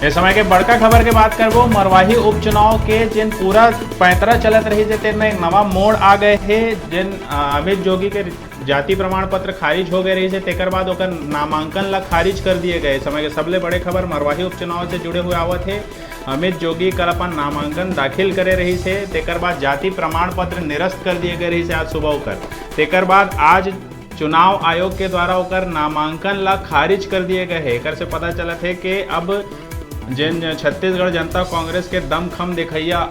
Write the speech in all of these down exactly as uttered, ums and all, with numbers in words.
ए समय के बड़का खबर के बात करबो, मरवाही उपचुनाव के जेन पूरा पैंतरा चलत रहिस हे, तेन में एक नवा मोड़ आ गए हे। जेन, अ, अमित जोगी के जाति प्रमाण पत्र खारिज हो गए रहिस हे, तेकर बाद ओकर नामांकन ला खारिज कर दिए गए। ए समय के सबले बड़े खबर मरवाही उपचुनाव से जुड़े हुए आवत हे। अमित जोगी कर अपन नामांकन दाखिल करे रहिस हे, तेकर बाद जाति प्रमाण पत्र निरस्त कर दिए गए रहिस हे आज सुबह ओकर। तेकर बाद आज चुनाव आयोग के द्वारा ओकर नामांकन ला खारिज कर दिए गए हे। एकर से पता चलत हे कि अब जेन छत्तीसगढ़ जनता कांग्रेस के दमखम दिखइया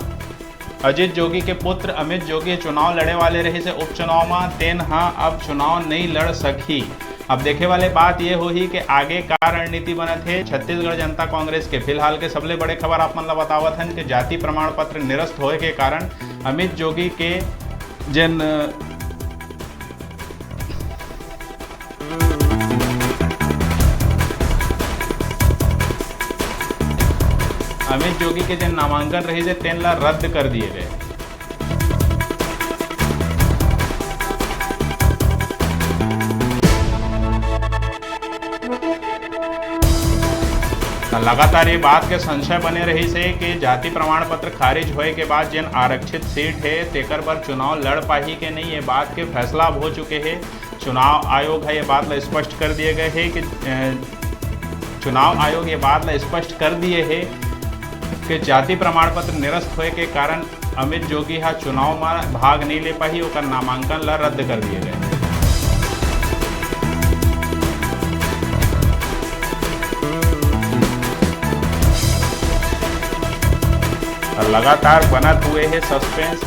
अजित जोगी के पुत्र अमित जोगी चुनाव लड़े वाले रहिस हे उपचुनाव म, तेन ह अब चुनाव नइ लड़ सकही। अब देखे वाले बात ये होही कि आगे का रणनीति बनत हे छत्तीसगढ़ जनता कांग्रेस के। फिलहाल के सबले बड़े खबर आप मन ला बतावत हन कि जाति प्रमाण पत्र निरस्त होए के कारण अमित जोगी के जेन अमित जोगी के जेन नामांकन रहिस हे, तेन ला रद्द कर दिए गए। लगातार ये बात के संशय बने रहिस हे कि जाति प्रमाण पत्र खारिज होए के बाद जेन आरक्षित सीट हे, तेकर बर चुनाव लड़ पाही के नहीं, ये बात के फैसला अब हो चुके हे। चुनाव आयोग ह ये बात ला स्पष्ट कर दिए गए हे कि, अ, चुनाव आयोग ये बात ला स्पष्ट कर दिए हे कि जाति प्रमाण पत्र निरस्त होए के कारण अमित जोगी ह चुनाव म भाग नहीं ले पाही, ओकर नामांकन ला रद्द कर दिए गए। और लगातार बनत हुए हे सस्पेंस।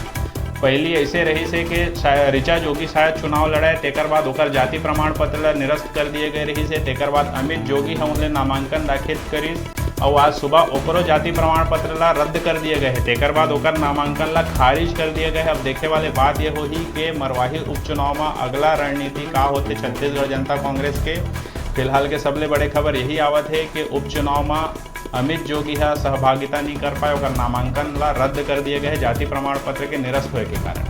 पहली ऐसे रहिस हे कि शायद ऋचा जोगी शायद चुनाव लड़ाए, तेकर बाद ओकर जाति प्रमाण पत्र ला निरस्त कर दिए गए रहिस हे, तेकर बाद अमित जोगी ह उनले नामांकन दाखिल करिस, अउ आज सुबह ओकरो जाति प्रमाण पत्र ला रद्द कर दिए गए हे, तेकर बाद ओकर नामांकन ला खारिज कर दिए गए हे। अब देखे वाले बात ये होही कि मरवाही उपचुनाव म अगला रणनीति का होथे छत्तीसगढ़ जनता कांग्रेस के। फिलहाल के सबले बड़े खबर यही आवत हे कि उपचुनाव म अमित जोगी ह सहभागिता नहीं कर पाए, ओकर नामांकन ला रद्द कर दिए गए हे जाति प्रमाण पत्र के निरस्त होए के कारण।